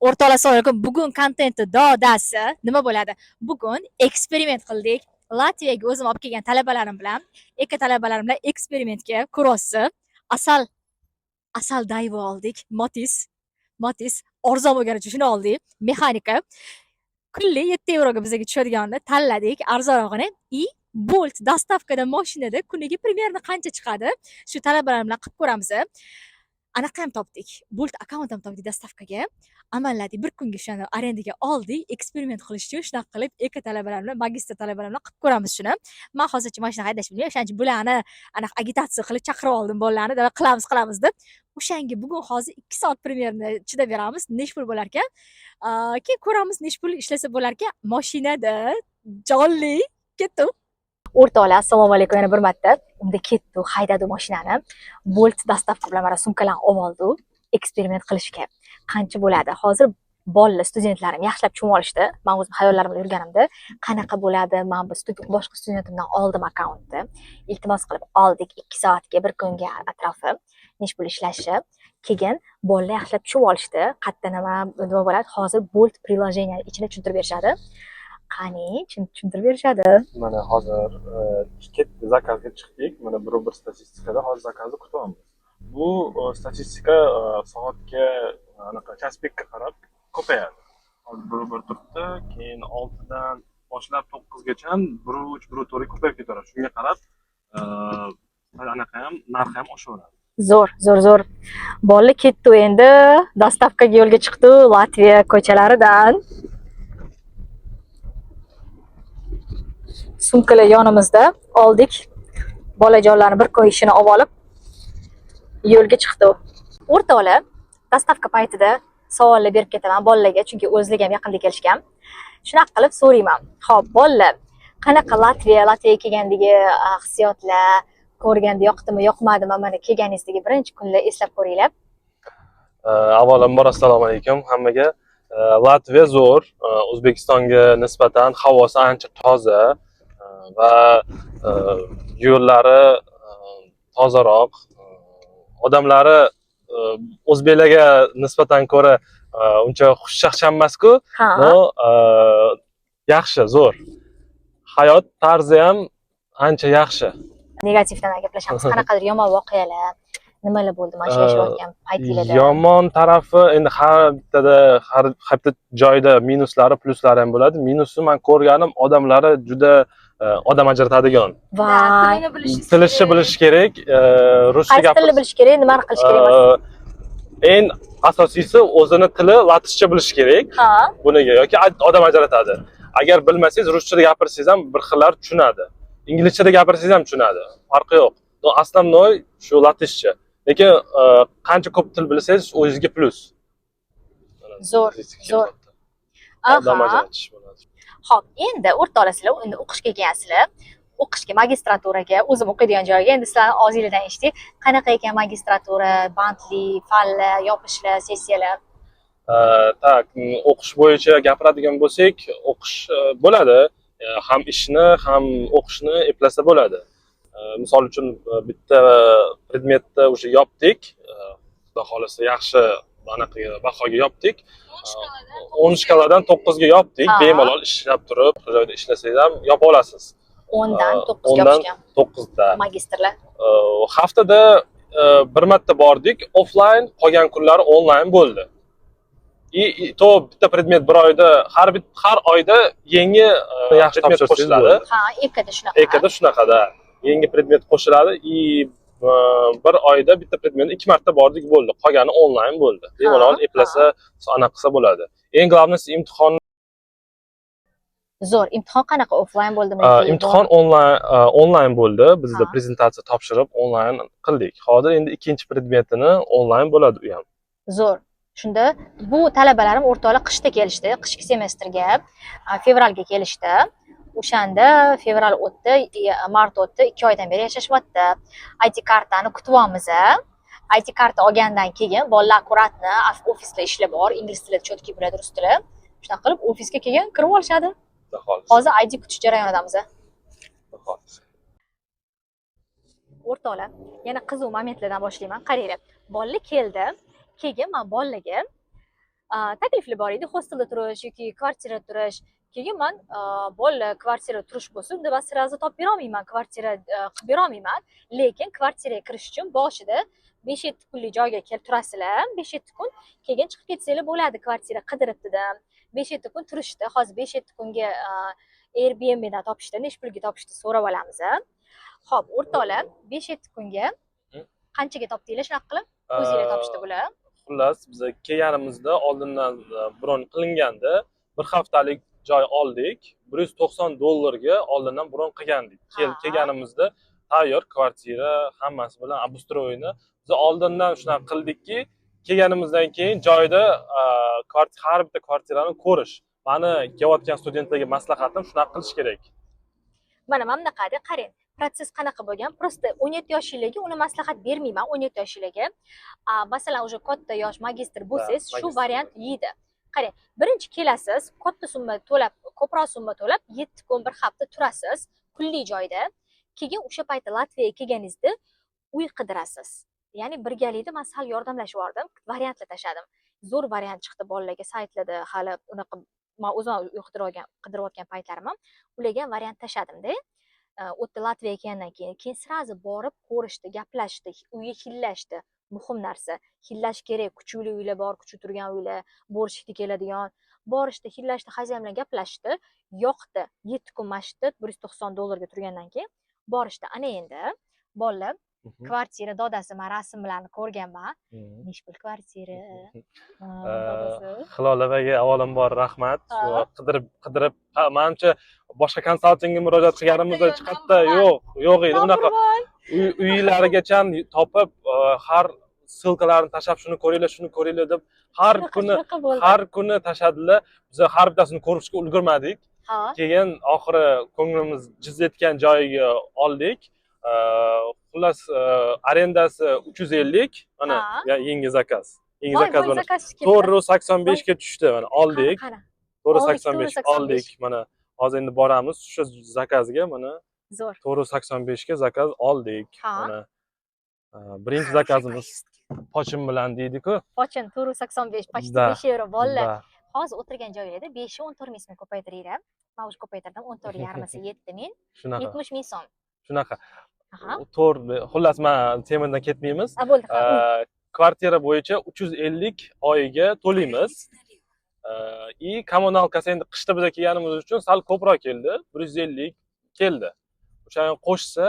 O'rtoqlar, assalomu alaykum. Bugun kontentni dodasi nima bo'ladi? Bugun eksperiment qildik. Latviyaga o'zim olib kelgan talabalarim bilan, eka talabalarim bilan eksperimentga ko'ryapsiz. Asal Daewoo oldik. Matiz arzon bo'lgani uchun shuni oldik. Mexanika. Kunlik 7 yevroga bizga tushadiganini tanladik, arzonrog'ini. И Bolt доставка da mashinada kuniga примерно qancha chiqadi? Shu talabalar bilan qilib ko'ramiz. Anaqa ham topdik. Bolt akkaunt ham topdik доставка ga. Amalladik. Bir kunga o'shani arendaga oldik. Eksperiment qilish uchun shunaqa qilib eka talabalar bilan, magistr talabalar bilan qilib ko'ramiz shuni. Man hozircha mashina haydashni bilmayman. O'shaning uchun bularni anaqa agitatsiya qilib chaqirib oldim bolalarni. Давай qilamiz, qilamiz deb. O'shanga bugun hozir 2 soat примерно chidab beramiz. Nechi pul bo'larkan? Keyin ko'ramiz nechi pul ishlasa bo'larkan. Mashinada jonli ketdim. O'rtoqlar, assalomu alaykum yana bir marta. Unda ketdi, haydadi mashinani. Bolt доставка bilan mana sumkalarni olib oldi. Eksperiment qilishga. Qancha bo'ladi? Hozir bolalar, studentlarim yaxshilab tushunib olishdi. Men o'zim xayollarim bilan yurganimda, qanaqa bo'ladi? Men bu boshqa studentimdan oldim akkauntni. Iltimos qilib oldik 2 soatga, bir kunga atrofi nechi pul ishlashi. Keyin bolalar yaxshilab tushunib olishdi. Qayerda nima nima bo'ladi? Hozir Bolt приложение ichini tushuntirib berishadi. Qani, tushuntirib berishadi. Mana hozir ketdi, zakazga chiqdik. Mana bir statistikada hozir zakazni kutyapmiz. Bu statistika soatga, anaqa час пик ka qarab ko'payadi. Hozir bir turibdi, keyin 6dan boshlab 9gacha 1,3, 1,4ga ko'payib ketaveradi. Shunga qarab anaqa ham, narxi ham oshaveradi. Zo'r, zo'r, zo'r. Bolalar ketdi endi, доставка ga yo'lga chiqdi Latviya ko'chalaridan. Sumkalar yonimizda oldik. Bolajonlarni bir kun ishini olib olib yo'lga chiqdi. O'rtoqlar, доставка paytida savollar berib ketaman bolalarga, chunki o'zlari ham yaqinda kelishgan. Shunaqa qilib so'rayman. Xo'p, bolalar, qanaqa Latviyaga kelgandagi hissiyotlar, ko'rganda yoqdimi, yoqmadimi? Mana kelganingizdagi birinchi kunlar eslab ko'ringlar. Avvalambor assalomu alaykum hammaga. Latviya zo'r, O'zbekistonga nisbatan havosi ancha toza va yo'llari tozaroq. Odamlari o'zbeklarga nisbatan ko'ra uncha xushchaqchaq emas-ku, но yaxshi, zo'r. Hayot tarzi ham ancha yaxshi. Negativdan gaplashamiz. Qanaqadir yomon voqealar, nimalar bo'ldi mana shu yashayotgan paytinglarda? Yomon tarafi endi har bittada, har bitta joyda minuslari, pluslari ham bo'ladi. Minusi man ko'rganim, odamlari juda odam ajratadigan. Voy. Tilishni bilish kerak, ruscha Qaysi tilni bilish kerak, nimani qilish kerak emas? Eng asosiysi o'zini tili latishcha bilish kerak. Buniga yoki odam ajratadi. Agar bilmasangiz, ruschada gapirsangiz ham bir xillar tushunadi. Inglizchada gapirsangiz ham tushunadi. Farqi yo'q. Но основной shu latishcha. Lekin qancha ko'p til bilsangiz, o'zingizga plyus. Zo'r, zo'r. Odam ajratish bo'ladi. Xo'p, endi o'rtoqlar, sizlar endi o'qishga kelgansizlar. O'qishga, magistraturaga, o'zim o'qiydigan joyga. Endi sizlarni og'zinglardan eshitdik. Qanaqa ekan magistratura, bandlik, fanlar, yopishlar, sessiyalar? Так, o'qish bo'yicha gapiradigan bo'lsak, o'qish bo'ladi. Ham ishni, ham o'qishni eplasa bo'ladi. Misol uchun, bitta predmetni o'sha yopdik. Xudo xohlasa, yaxshi anaqa bahoga yopdik. 10 shkaladan 9 ga yopdik. Bemalol ishlab turib, bir joyda ishlasangiz ham yopa olasiz. 10 dan 9 ga 10 dan yopishgan 9 da. magistrlar. Haftada bir marta bordik offline, qolgan kunlari onlayn bo'ldi. И то bitta predmet bir oyda, har oyda yangi Yaxshi predmet topshirsangiz qo'shiladi. bo'ldi. Ha, ekada shunaqa. Ekada shunaqada. Yangi predmet qo'shiladi и bir oyda bitta predmetni ikki marta bordik, bo'ldi. Qolgani onlayn bo'ldi. Bemalol eplasa, anaqa qilsa bo'ladi. Eng главный imtihon. Zo'r. Imtihon qanaqa, offline bo'ldimi? Imtihon onlayn bo'ldi. Bizda prezentatsiya topshirib onlayn qildik. Hozir endi ikkinchi predmetini onlayn bo'ladi u ham. Zo'r. Shunda bu talabalarim, o'rtoqlar, qishda kelishdi, qishki semestrga, fevralga kelishdi. O'shanda fevral o'tdi, mart o'tdi, 2 oydan beri yashashyapti. ID kartani kutyapmiz. ID karta olgandan keyin bolalar аккуратно ofisda ishlar bor, ingliz tili четкий biladi, rus tili. Shunaqa qilib ofisga keyin kirib olishadi. Xudo xohlasa. Hozir ID kutish jarayonidamiz. Xudo xohlasa. O'rtoqlar, yana qiziq momentlardan boshlayman. Qaranglar, bolalar keldi. Keyin men bolalarga Takliflar bor edi, hostelda turish yoki kvartirada turish. Keyin man bolalar kvartirada turish bo'lsa, unda man сразу topib berolmayman, kvartira qilib berolmayman. Lekin kvartiraga kirish uchun boshida 5-7 kunlik joyga kelib turasizlar, 5-7 kun, keyin chiqib ketsanglar bo'ladi kvartira qidirib dedim. 5-7 kun turishdi. Hozir 5-7 kunga Airbnbdan topishdi, nechi pulga topishdi, so'rab olamiz. Ho'p, o'rtoqlar, 5-7 kunga qanchaga topdinglar shunaqa qilib? O'zinglar topishdi bular. Xullas, biz kelganimizda oldindan bron qilingandi. Bir haftalik joy oldik. 190 dollarga oldindan bron qilgandik. Kelganimizda tayyor kvartira hammasi bilan обустроенный. Biz oldindan shunaqa qildikki, kelganimizdan keyin joyda har bitta kvartirani ko'rish. Mani kelayotgan studentlarga maslahatim, shunaqa qilish kerak. Mana bunaqada qarang, protsess qanaqa bo'lgan. Просто 17 yoshlilarga uni maslahat bermayman, 17 yoshlilarga. Masalan, уже katta yosh, magistr bo'lsangiz, shu Magistr. variant yeydi. Qarang, birinchi kelasiz, katta summa to'lab, ko'proq summa to'lab, 7 kun, bir hafta turasiz kunlik joyda. Keyin o'sha paytda Latviyaga kelganingizda uy qidirasiz. Ya'ni birgalikda man sal yordamlashib yubordim, variantlar tashladim. Zo'r variant chiqdi bolalarga saytlarda, hali unaqa man o'zim ham uy qidirayotgan paytlarim ham ularga ham variant tashladimda. U yerda Latviyaga kelgandan keyin сразу borib ko'rishdi, gaplashdi, uyga hidlashdi. Muhim narsa, hidlash kerak. Kuchukli uylar bor, kuchuk turgan uylar, борщикda keladigan. Borishdi, hidlashdi, хозяин bilan gaplashdi, yoqdi. 7 kun mana shu yerda 190 dollarga turgandan keyin borishdi. Ana endi bolalar kvartira dodasi, man rasmlarni ko'rganman. Nechi pul kvartira? Ha, dodasi. Hilolaga avvalambor rahmat. Shu qidirib qidirib, ha, manimcha boshqa konsaltingga murojaat qilganimizda Chiqatda hech qayerda yo'q edi unaqa. Number one. Uylarigacha topib, har ссылка larni tashlab, shuni ko'ringlar, shuni ko'ringlar deb har kuni Shunaqa bo'ldi. har kuni tashladilar. Biz har bittasini ko'rib chiqib ulgurmadik. Keyin oxiri ko'nglimiz jiz etgan joyiga oldik. Xullas, arendasi 350, mana yangi zakaz, yangi Voy, zakaz voy, mana zakaz keldi. 485 ga tushdi, mana oldik. Qani, qani. To'rt yuz Oldik, sakson besh 485. oldik. Mana hozir endi boramiz shu zakazga, mana Zo'r. 485 ga zakaz oldik. Mana birinchi zakazimiz pochin bilan deydiku. Pochin 485, почти 5 yevro bolalar. Hozir o'tirgan joyinglarda 5 14 ming so'm ko'paytiringlar. Man уже ko'paytirdim. 14,5 masi 7 ming, Shunaqa. 70 ming so'm. Shunaqa. Aha. To'rt, xullas, man temadan ketmaymiz. A, bo'ldi, ha, uy. Kvartira bo'yicha 350 oyiga to'laymiz. И коммуналка si endi qishda biza kelganimiz uchun sal ko'proq keldi, 150 keldi. O'shani qo'shsa,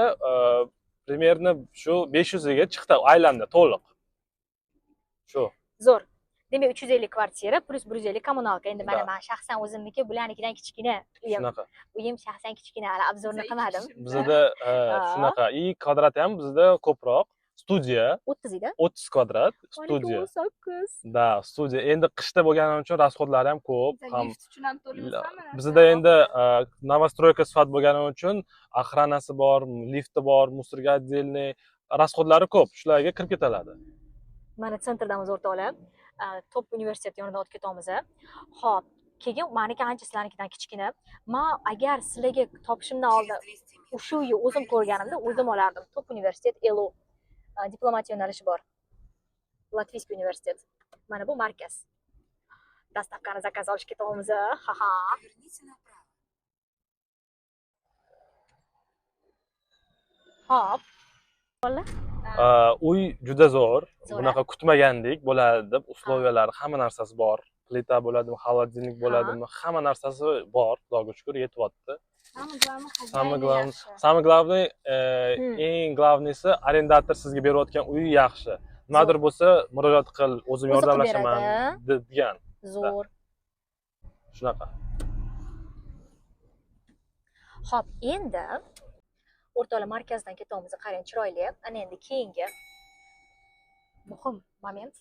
примерно shu 500 ga chiqdi, aylandi to'liq shu. Zo'r. Demak, 350 kvartira плюс 150 коммуналка. Endi mana Да. man shaxsan o'zimniki bularnikidan kichkina uyim. Shunaqa. Uyim shaxsan kichkina, hali обзор ni qilmadim. Bizada shunaqa и kvadrati ham bizda ko'proq, studiya. 30 edi. 30 kvadrat studiya. 18. Да, studiya. Endi qishda bo'lgani uchun расход lari ham ko'p ham. Lift uchun ham to'laymiz hamma narsa. Bizda endi новостройка sifat bo'lgani uchun охрана si bor, lifti bor, мусор ga отдельный, расход lari ko'p, shularga kirib ketadi. Mana центр damiz, o'rtoqlar. Top universitet yonidan o'tib ketamiz. Xo'p, keyin maniki ancha sizlarnikidan kichkina. Man agar sizlarga topishimdan oldin o'sha uyni o'zim ko'rganimda o'zim olardim. Top universitet LU. Diplomatiya yo'nalishi bor. Латвийский университет. Mana bu markaz. Доставка ni zakaz olishga ketyapmiz. Ha-ha. Поверните направо. Hop. Uy juda zo'r. Zo'r, Bunaqa kutmagandik bo'ladi deb. Условия lari, hamma narsasi bor, plita bo'ladimi, холодильник bo'ladimi, hamma narsasi bor, xudoga shukur, yetyapti. Самое главное, Самое хозяин главное, yaxshi. Самое главное, eng главный si arendator sizga berayotgan uyi yaxshi. Nimadir bo'lsa, murojaat qil, o'zim O'zi qilib yordamlashaman beradi. degan. Zo'r. Shunaqa. Xo'p, endi o'rtoqlar, markazdan ketyapmiz, qarang, chiroyli. Ana endi keyingi muhim moment.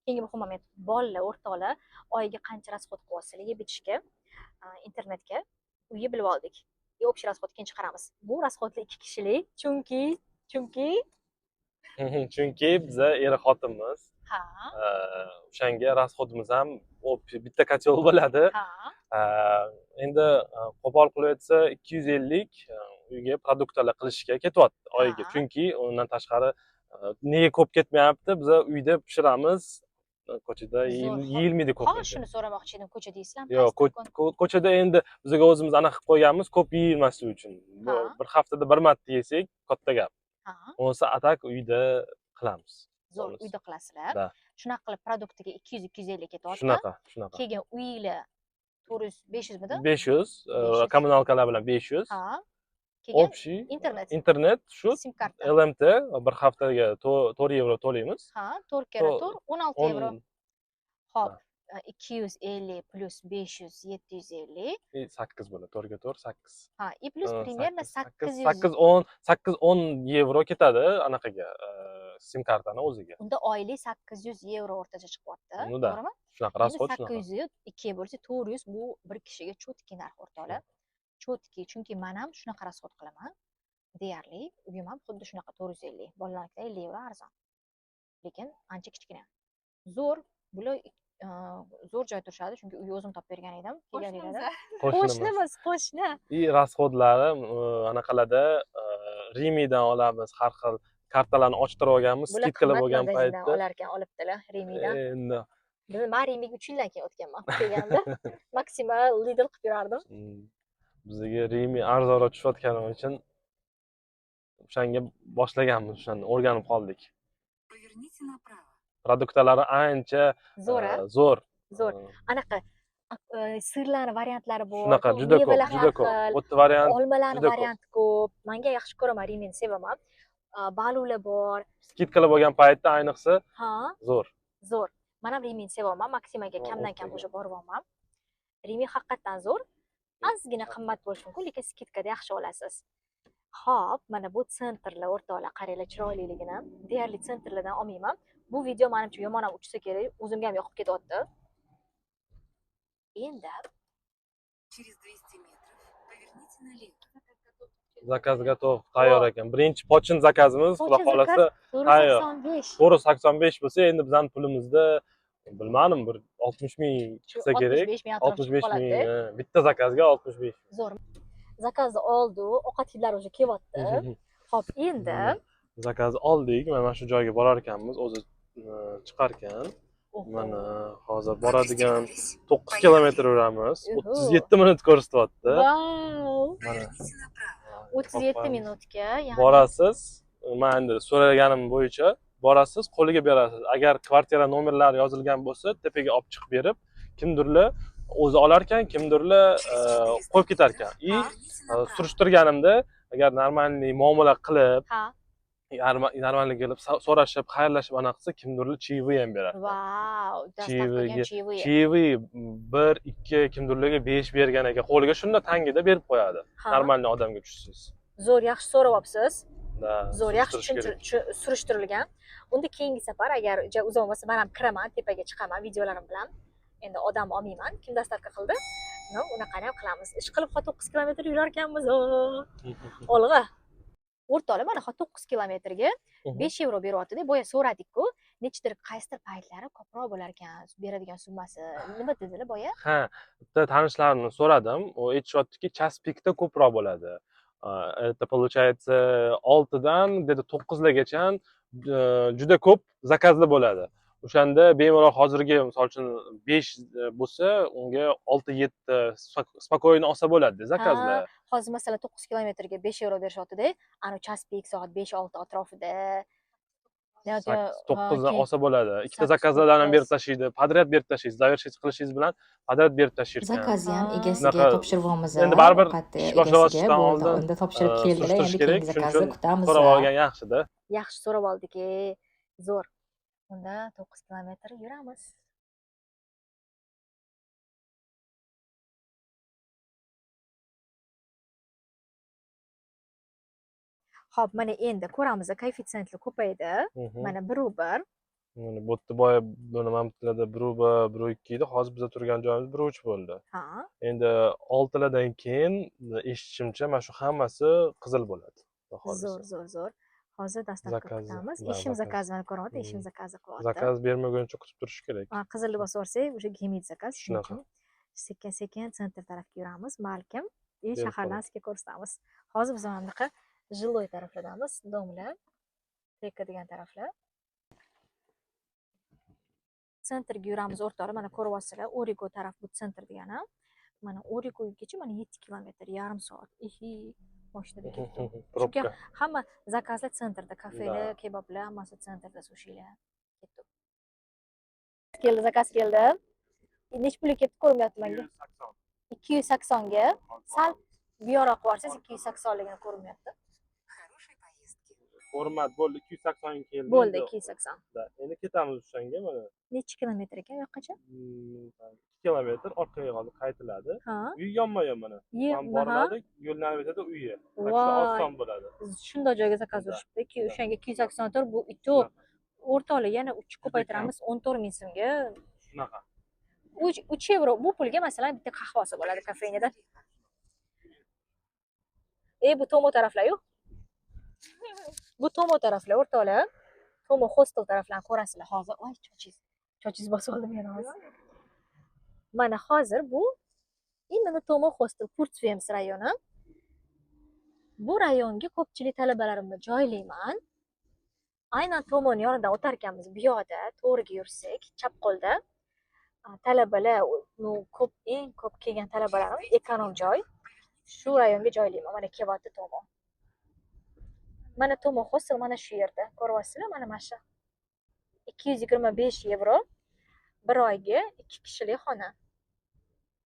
Keyingi muhim moment. Bolalar, o'rtoqlar, oyiga qancha расход qilyapsizlar yeb ichishga, internetga? Uyni bilib oldik. И общий расход keyin chiqaramiz. Bu расход lar ikki kishilik, chunki Chunki biza er xotinmiz. O'shanga расход imiz ham bitta котел bo'ladi. Endi qo'pol qilib aytsa, 250 uyga продукт lar qilishga ketyapti oyiga. Chunki undan tashqari nega ko'p ketmayapti? Biza uyda pishiramiz. Ko'chada Zo'r. Yeyilmaydi Hozir ko'pincha. Shuni so'ramoqchi edim, ko'chada yeysizlarmi? Yo'q, Qaysi kun? ko'chada endi bizga o'zimiz anaqa qilib qo'yganmiz, ko'p yeyilmasligi uchun. Bu bir haftada bir marta yesak, katta gap. Bo'lmasa, а так uyda qilamiz. Zo'r, Xolos. uyda qilasizlar. Да. Shunaqa qilib продукт iga 200-250 ketyapti. Shunaqa, shunaqa. Keyin uyinglar 400, 500 midi? 500, 500. Коммуналка lar bilan 500. Ha. Keyin Общий internet. Internet shu Sim karta. LMT bir haftaga 4 yevro to'laymiz. Ha, 4 karra 4, 16 yevro. 10 Xo'p, 250 плюс 500, 750. 8 bo'ladi. 4 ga 4 8. Ha, и плюс примерно 800. 8 10 8 10 yevro ketadi anaqaga, sim kartani o'ziga. Unda oylik 800 yevro o'rtacha chiqyapti, Ну да. to'g'rimi? Shunaqa Endi расход shunaqa. 800 ikkiga bo'lsa 400, bu bir kishiga чёткий narx, o'rtoqlar. Чёткий, chunki men ham shunaqa расход qilaman. Deyarli, uyim ham xuddi shunaqa 450. Bolalarnikidan 50 yevro arzon. Lekin ancha kichkina. Zo'r, bular zo'r joy turishadi, chunki uyni o'zim topib bergan edim. Kelganinglarda. Qo'shnimiz. Qo'shnimiz, qo'shni. И расход lari anaqalarda Rimidan olamiz, har xil kartalarni ochtirib olganmiz, Bular скидка lar qimmat bo'lgan magazindan paytda. Olarkan, olibdilar Rimidan. Endi Man Rimiga 3 yildan keyin o'tganman. Kelganimda Maxima, Lidl qilib yurardim. Bizga Rimi arzonroq tushayotgani uchun o'shanga boshlaganmiz, o'shani o'rganib qoldik. Поверните направо. Продукт lari ancha Zo'r, a? Zo'r. Zo'r. Anaqa сыр larni variantlari bor. Shunaqa juda ko'p, Mevalar juda har ko'p. xil, Bu yerda variant olmalarni juda ko'p. Varianti ko'p. Manga yaxshi ko'raman, Rimini sevaman. Balular bor. Скидка lar bo'lgan paytda ayniqsa zo'r. Zo'r. Man ham Rimini sevaman. Maximaga kamdan kam o'rtaga. O'sha boryapman. Rimi haqiqatdan zo'r. Ozgina qimmat bo'lishi mumkin, lekin скидка da yaxshi olasiz. Xo'p, mana bu центр lar, o'rtoqlar, qaranglar chiroyliligini. Deyarli центр lardan olmayman. Bu video menimcha yomon ham uchsa kerak, o'zimga ham yoqib ketyapti. Endi Через 200 метров поверните налево. Заказ готов, tayyor ekan. Birinchi почин заказ imiz, xudo Почин xohlasa, tayyor. 485. 485 bo'lsa, endi bizning pulimizda bilmadim, bir 60 ming chiqsa kerak. 65 ming atrof chiqib 65 ming, qoladi. Bitta заказ ga 65. Zo'r. Заказ ni oldi, ovqat hidlari уже kelyapti. Xo'p, endi Заказ oldik. Mana shu joyga borar ekanmiz, o'zi chiqarkan. Oho. Mana hozir boradigan Пристегнулись. 9 kilometr yuramiz. Uhu. 37 minut ko'rsatyapti. Vau! Mana Поверните направо. 37 minutga, ya'ni borasiz. Man endi so'raganim bo'yicha borasiz, qo'liga berasiz. Agar kvartira nomerlari yozilgan bo'lsa, tepaga olib chiqib berib, kimdirlar o'zi olarkan, kimdirlar qo'yib ketarkan. И Поверните направо. Surishtirganimda, agar нормальный muomala qilib, нормальный kelib so'rashib, xayrlashib anaqa qilsa, kimdirlar чаевые ham beradi. Vau, доставка ga ham чаевые. Чаевые bir, ikki, kimdirlarga besh bergan ekan. Qo'liga shunda tangida berib qo'yadi. Нормальный odamga tushsangiz. Zo'r, yaxshi so'rayapsiz. Да, Zo'r, yaxshi surishtirish kerak. Surishtirilgan. Unda keyingi safar agar ja uzoq bo'lsa, men ham kiraman, tepaga chiqaman videolarim bilan. Endi odam olmayman, kim доставка qildi? Но, unaqani ham qilamiz. Ish qilib 9 kilometr yurar ekanmiz. Olg'a. O'rtoqlar, mana 9 kilometrga 5 yevro beryapti-da. Boya so'radik-ku, nechidir qaysidir paytlari ko'proq bo'lar ekan beradigan summasi. Nima dedilar boya? Ha, bitta tanishlarimni so'radim. U aytishyaptiki, час пик da ko'proq bo'ladi. Это получается 6dan где-то 9largacha juda ko'p заказ lar bo'ladi. O'shanda bemalol hozirgi misol uchun 5 bo'lsa, unga 6-7 спокойно olsa bo'ladi заказ lar. Hozir masalan 9 kilometrga 5 yevro berishyapti-da. Anu час пик soat 5-6 atrofida. Yoki, 9dan keyin olsa bo'ladi. Ikkita sakkiz, заказ lardan ham berib to'qqiz. Tashlaydi. Подряд berib tashlaysiz. Завершить qilishingiz bilan подряд berib tashlaydi. Заказ ni ham egasiga topshirvyapmiz. Endi baribir Ovqatni ish egasiga boshlayotishdan bo'ldi. oldin, Unda topshirib keldilar, surishtirish endi kerak. keyingi Shuning заказ ni uchun kutamiz. so'rab olgan yaxshida. Yaxshi so'rab oldik, zo'r. Unda 9 kilometr yuramiz. Xo'p, mana endi ko'ramiz, koeffitsiyentlar ko'paydi. Mana 1 u 1. Mana bu yerda boya mana bu yerlarda 1 u 1, 1 u 2 edi. Hozir biza turgan joyimiz 1 u 3 bo'ldi. Endi 6lardan keyin eshitishimcha mana shu hammasi qizil bo'ladi. Xudo xohlasa. Zo'r, zo'r, zo'r. Hozir доставка Заказ, kutamiz. Да, Eshim заказ. заказ mana ko'ryapti, eshim заказ i qilyapti. Заказ bermaguncha kutib turish kerak. Qizilni bosib yuborsak, o'sha kelmaydi заказ. Shuning Shunaqa. uchun sekin sekin центр tarafga yuramiz, balkim и Berib shahardan qoladi. sizga ko'rsatamiz. Hozir biz mana bunaqa жилой taraflardamiz, дом lar, Teka degan taraflar. Центр ga yuramiz, o'rtoqlar. Mana ko'ryapsizlar, Origo taraf bu центр degani. Mana Origogacha mana 7 kilometr, yarim soat. Ihi, mashinada ketdim. Пробка. Hamma заказ lar центр da, kafelar, Да. Kebablar, hammasi центр da, sushilar. Ketdik. Keldi, заказ keldi. Necha pulga ketdi, ko'rinmayapti menga. 280 ga. Sal buyoqroq borsangiz 280 ligini ko'rinmayapti. Хорошей поездки. Ko'rinmadi, bo'ldi, 280 keldi. Bo'ldi, Endi- 280. Да, endi ketamiz o'shanga mana. Necha kilometr ekan u yoqqacha? 2 kilometr orqaga qoldi, qaytiladi. Ha? Uy yonma-yon mana. Ham boriladi, yo'lni bitadi uyi. Так что Voy. Oson bo'ladi. Shundoq joyga заказ Да. urishibdi. Ki Да. o'shanga 284 bu ito o'rtoqlar, yana 3 ko'paytiramiz, 14 ming so'mga. Shunaqa. 3 yevro bu pulga masalan bitta qahva olsa bo'ladi kafenida. E, bu Tomo taraflar-yu. Bu Tomo taraflar, o'rtoqlar. Tomo hostel taraflarni ko'rasizlar hozir. Voy, chochingiz. Chochingiz bosib oldim yana hozir. Mana hozir bu именно Tomo hostel, Purtsvems rayoni. Bu rayonga ko'pchilik talabalarimni joylayman. Aynan Tomoni yonidan o'tar ekanmiz, bu yoqda to'g'riga yursak, chap qo'lda talabalar, ну, ko'p, eng ko'p kelgan talabalarim эконом joy. Shu rayonga joylayman. Mana kelyapti Tomo. Mana Tomo hostel mana shu yerda. Ko'ryapsizlar, mana shu. 225 yevro bir oyga ikki kishilik xona.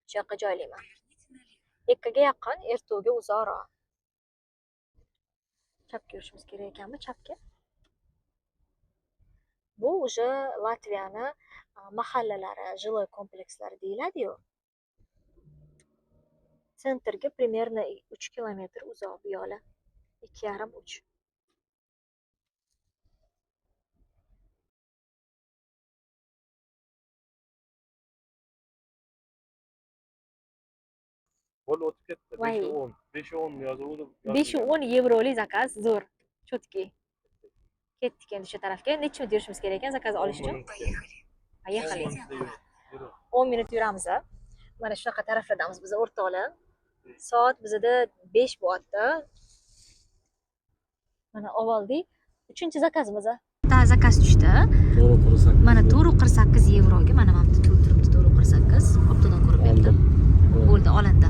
Shu yoqqa joylayman. Поверните налево. Ekkaga yaqin, Ertuga uzoqroq. Chapga yurishimiz kerak ekanmi? Chapga. Bu уже Latviyani mahallalari, жилой komplekslari deyiladi-yu. Центр ga примерно 3 kilometr uzoq bu yoqlar. 2,5-3. Bo'ldi, o'tib ketdi. Voy. 5 10. 5 10 yozuvdi. 510 yevroli заказ, zo'r. Чётки. Ketdik endi shu tarafga. Necha minut yurishimiz kerak ekan заказ olish uchun? Поехали. Поехали. Ждите 10 minut yuramiz a. Mana shunaqa taraflardamiz biz, o'rtoqlar. Soat bizada 5 bo'lyapti. Mana oldik. Uchinchi заказ imiz a. Ta заказ tushdi. To'g'ri, 48. Mana 448 yevroga mana bu yerda turibdi 448. Obtodan ko'rinmayapti. Bo'ldi, olindi.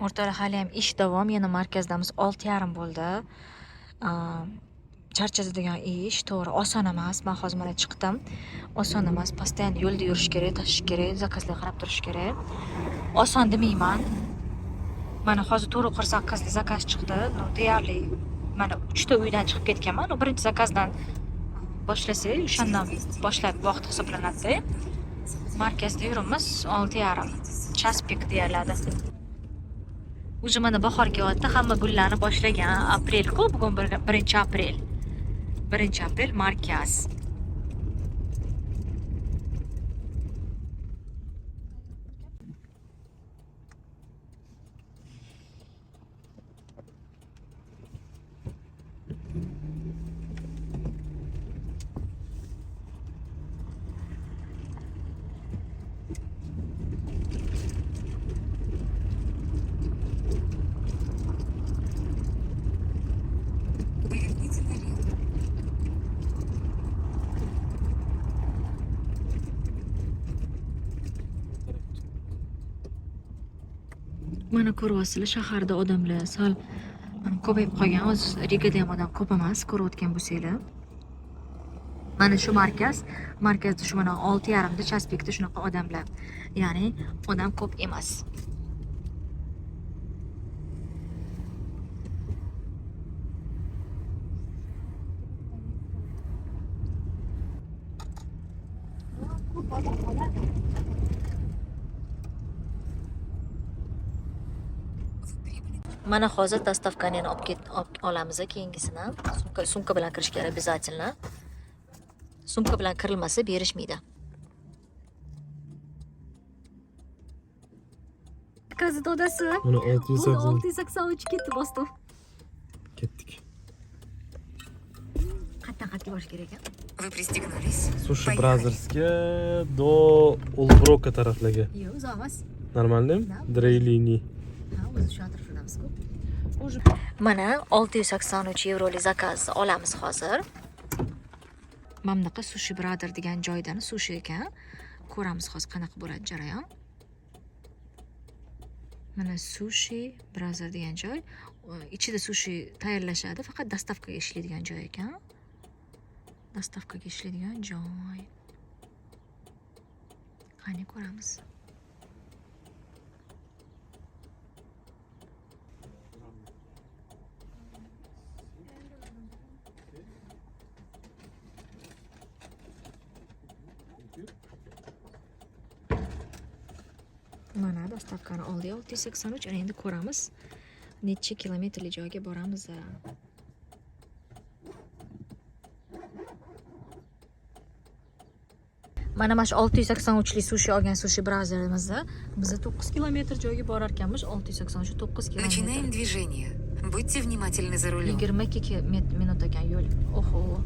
O'rtoqlar, hali ham ish davom, yana markazdamiz. 6:30 bo'ldi. Charchatadigan ish, to'g'ri, oson emas. Men hozir mana chiqdim. Oson emas, постоянно yo'lda yurish kerak, tashish kerak, заказ larga qarab turish kerak. Oson demayman. Mana hozir 448 заказ chiqdi. Ну, deyarli mana 3 ta uydan chiqib ketganman. U birinchi заказ dan boshlasak, o'shandan boshlab vaqt hisoblanadi. Markazda yuribmiz, 6:30. Час пик deyiladi. Уже mana bahor kelyapti, hamma gullarni boshlagan. Aprel-ku, bugun 1-aprel. 1-aprel markaz. Поверните налево. Mana ko'ryapsizlar, shaharda odamlar sal ko'payib qolgan. Hozir Rigada ham odam ko'p emas, ko'rayotgan bo'lsanglar. Mana shu markaz, markazda shu mana 6:30 da час пик da shunaqa odamlar. Ya'ni odam ko'p emas. Ko'p odam bo'ladi. Вы прибыли Mana hozir доставка ni yana olib ket olib olamiz keyingisini. Sumka bilan kirish kerak обязательно. Sumka bilan kirilmasa berishmaydi. Заказ dodasi. Mana 680 683 ketdi, bosdim. Ketdik. Qayerdan qayerga borish kerak ekan? Вы пристегнулись? Sushi Поехали. Brothersga до Ulbroka taraflarga. Yo'q, uzoq emas. Нормально? Да. Dreylini. Ha, o'zi shu atroflardamiz-ku. Mana 683 yevroli заказ olamiz hozir. Mana bunaqa Sushi Brother degan joydan sushi ekan. Ko'ramiz hozir qanaqa bo'ladi jarayon. Mana Sushi Brother degan joy. Ichida sushi tayyorlashadi, faqat доставка ga ishlaydigan joy ekan. Доставка ga ishlaydigan joy. Qani, ko'ramiz. Mana доставка ni oldik, 683. Ana endi ko'ramiz, necha kilometrli joyga boramiz. Mana shu 683 lik sushi olgan Sushi Brotherimizni biza 9 kilometr joyga borar ekanmiz. 683, 9 kilometr. Начинаем движение. Будьте внимательны за рулем. 22 minut ekan yo'l. Oho.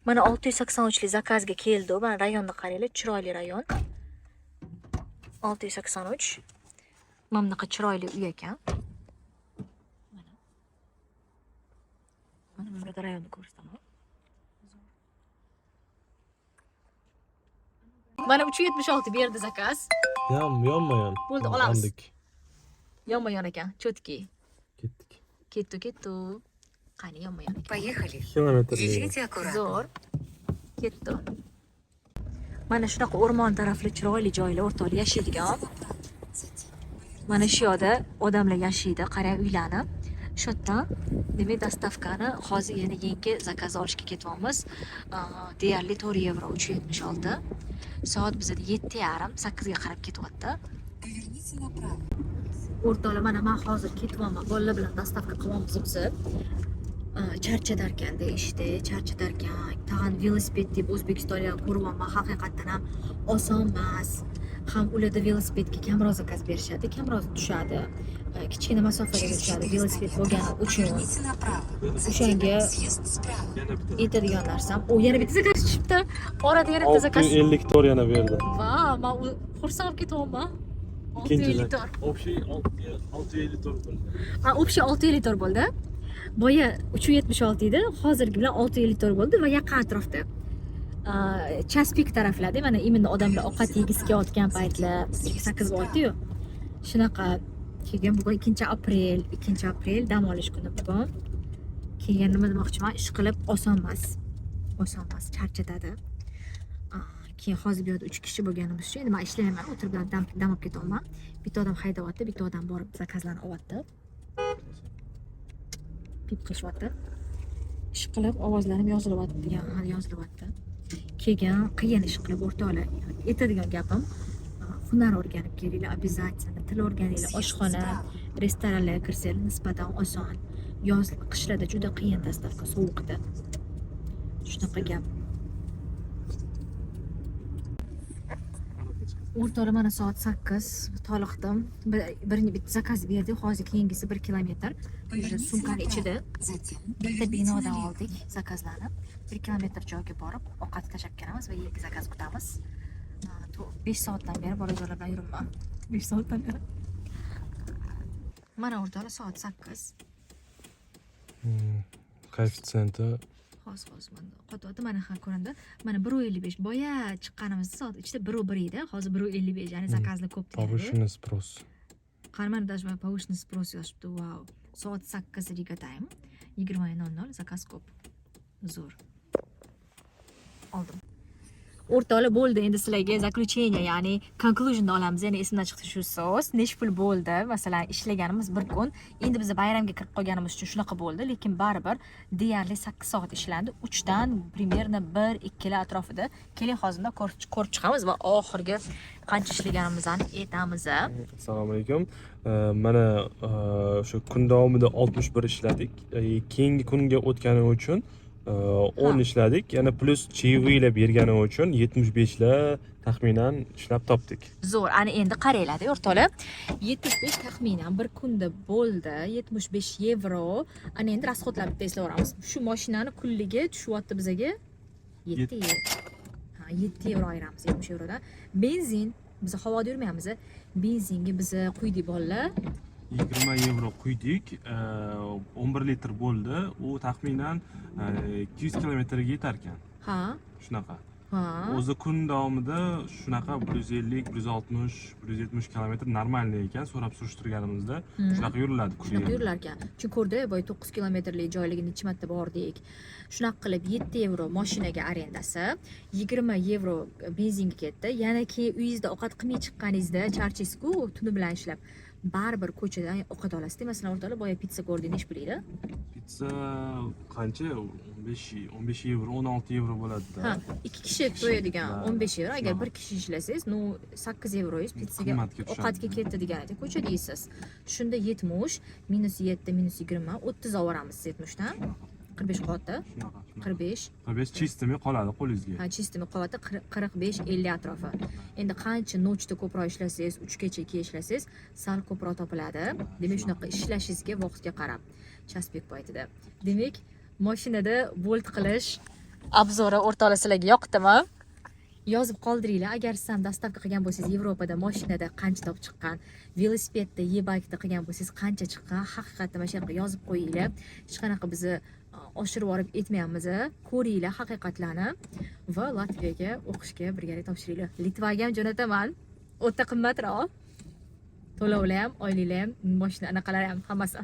Mana 683 lik заказ ga keldi. Mana rayonni qaranglar, chiroyli rayon. 683. Mana bunaqa chiroyli uy ekan. Mana. Mana bu rayonni ko'rsataman. Mana 376 berdi заказ. Yon, yonma yon. Bo'ldi, olamiz. Oldik. Yonma-yon ekan, чётко. Ketdik. Ketdi, ketdi. Qani, yonma-yon ekan. Поехали. Kilometr. Езжайте аккуратно. Zo'r. Ketdi. Mana shunaqa o'rmon tarafli chiroyli joylar, o'rtoqlar, yashaydigan. Mana shu yoqda odamlar yashaydi, qarang uylarni. Shu yerdan, demak, доставка ni hozir yana yangi заказ olishga ketyapmiz. Deyarli 4 yevro 376. Soat bizada 7:30, 8 ga qarab ketyapti. Поверните направо. O'rtoqlar, mana men hozir ketyapman. Bolalar bilan доставка qilyapmiz biz. Charchatarkanda ishda, charchatarkan. Tag'in velosiped deb O'zbekistonda ko'ryapman, haqiqatdan ham oson emas. Ham ularda velosipedga kamroq заказ berishadi, kamroq tushadi. Kichkina masofaga Через tushadi 400 velosiped метров bo'lgani uchun. поверните направо. Затем O'shanga съезд справа. Yana bitta. Aytadigan narsam, o, yana bitta заказ tushibdi. Orada yana bitta заказ. 654 yana berdi. Va, man xursand bo'lib ketyapman. Ikkinchi 654. Общий 654 bo'ldi. Ha, общий 654 bo'ldi. Boya 376 edi, hozirgi bilan 654 bo'ldi va yaqin atrofda. Час пик taraflarda, mana именно odamlar ovqat yegisi kelayotgan paytlar 8 bo'ldi-yu. Shunaqa keyin bugun 2 aprel, 2 aprel dam olish kuni bugun. Keyin nima demoqchiman, ish qilib oson emas. Oson emas, charchatadi. Keyin hozir bu yerda 3 kishi bo'lganimiz uchun endi men ishlamayman, o'tirib dam olib ketyapman. Bitta odam haydayapti, bitta odam borib заказ larni olyapti. Pip qilishyapti. Ish qilib ovozlarim yozilyapti degan, hali yozilyapti. Keyin qiyin ish qilib, o'rtoqlar, aytadigan gapim, hunar o'rganib kelinglar, обязательно til o'rganinglar, Съезд oshxona, справа. Restoranlarga kirsanglar nisbatan oson. Yoz, qishlarda juda qiyin доставка, sovuqda. Shunaqa gap. O'rtoqlar, mana soat 8, toliqdim. Bir bitta заказ berdik, hozir keyingisi 1 kilometr. Уже Поверните sumkani направо. ichida Затем bitta поверните binodan налево. oldik заказ larni. 1 kilometr joyga borib, ovqat tashlab kelamiz va yangi заказ kutamiz. 5 soatdan beri bolajonlar bilan yuribman. 5 soatdan beri. Mana o'rtoqlar, soat 8. Koeffitsiyenti Hozir mana qotyapti, mana, ha, ko'rindi. Mana 1.55. Boya chiqqanimizda soat ichida 1.1 edi. Hozir 1.55, ya'ni заказ lar ko'p degani. Повышенный спрос. Qani, mana даже повышенный спрос yozibdi. Vau. Soat 8 Riga time. 20:00, заказ ko'p. Zo'r. Oldim. O'rtoqlar, bo'ldi, endi sizlarga заключение, ya'ni conclusion olamiz. Ya'ni esimdan chiqdi shu so'z. Necha pul bo'ldi? Masalan, ishlaganimiz bir kun. Endi biz bayramga kirib qolganimiz uchun shunaqa bo'ldi, lekin baribir deyarli 8 soat ishlandi. 3 dan примерно 1 2 atrofida. Keling, hozirda ko'rib chiqamiz va oxirgi qancha ishlaganimizni aytamiz. Assalomu alaykum. Mana o'sha kun davomida 61 ishladik. Keyingi kunga o'tgani uchun 10 ishladik. Yana плюс чаевые bergani uchun 75 lar taxminan ishlab topdik. Zo'r. Ana endi qaranglar, o'rtoqlar. 75 taxminan bir kunda bo'ldi. 75 yevro. Ana endi расход lar bitta eslayveramiz. Shu mashinani kunligi tushyapti bizaga 7 yevro. Ha, 7 yevro ayiramiz 70 yevrodan. Benzin, biz havoda yurmaymiz. Benzinga biz quydik, bolalar. 20 yevro quydik. 11 litr bo'ldi. U taxminan 200 kilometrga yetar ekan. Shunaqa. Ha. O'zi kun davomida shunaqa 150, 160, 170 kilometr нормальный ekan, so'rab surishtirganimizda shunaqa yuriladi Shunaqa kuryer. yurilar ekan. Chunki ko'rdi, boya 9 kilometrlik joyligini necha marta bordik. Shunaqa qilib 7 yevro mashinaga arendasi, 20 yevro benzinga ketdi. Yana keyin uyingizda ovqat qilmay chiqqaningizda charchaysiz-ku tuni bilan ishlab. Baribir ko'chadan ovqat olasizda. Masalan, o'rtoqlar, boya pitsa ko'rdik, nechi pul edi? Pitsa qancha? 15, 15 yevro, 16 yevro bo'ladi-da. Ha, ikki kishi to'yadigan 15 yevro. Agar Shunaqa. bir kishi ishlasangiz, ну, 8 yevroyingiz pitsaga, Qimmatga tushadi. ovqatga ketdi degan edi. Ko'chada yeysiz. Shunda 70 minus 7 minus 20, 30 olamiz 70 dan. 45 qolyapti. Shunaqa, shunaqa. 45. 45 чистыми qoladi qo'lingizga. Ha, чистыми qolyapti, 45, 50 atrofi. Endi qancha ночь da ko'proq ishlasangiz, 3 gacha 2 ishlasangiz, sal ko'proq topiladi. Demak, shunaqa ishlashingizga, vaqtga qarab. Час пик paytida. Demak, mashinada Bolt qilish Обзор i, o'rtoqlar, sizlarga yoqdimi? Yozib qoldiringlar. Agar siz ham доставка qilgan bo'lsangiz, Yevropada mashinada qancha topib chiqqan, velosipedda, e-bike'da qilgan bo'lsangiz, qancha chiqqan, haqiqatda mana shu yoqqa yozib qo'yinglar. Hech qanaqa bizni oshirib yuborib aytmayapmiz. Ko'ringlar haqiqatlarni va Latviyaga o'qishga birgalikda topshiringlar. Litvaga ham jo'nataman. O'ta qimmatroq. To'lovlar ham, oyliklar ham, mashina anaqalari ham, hammasi.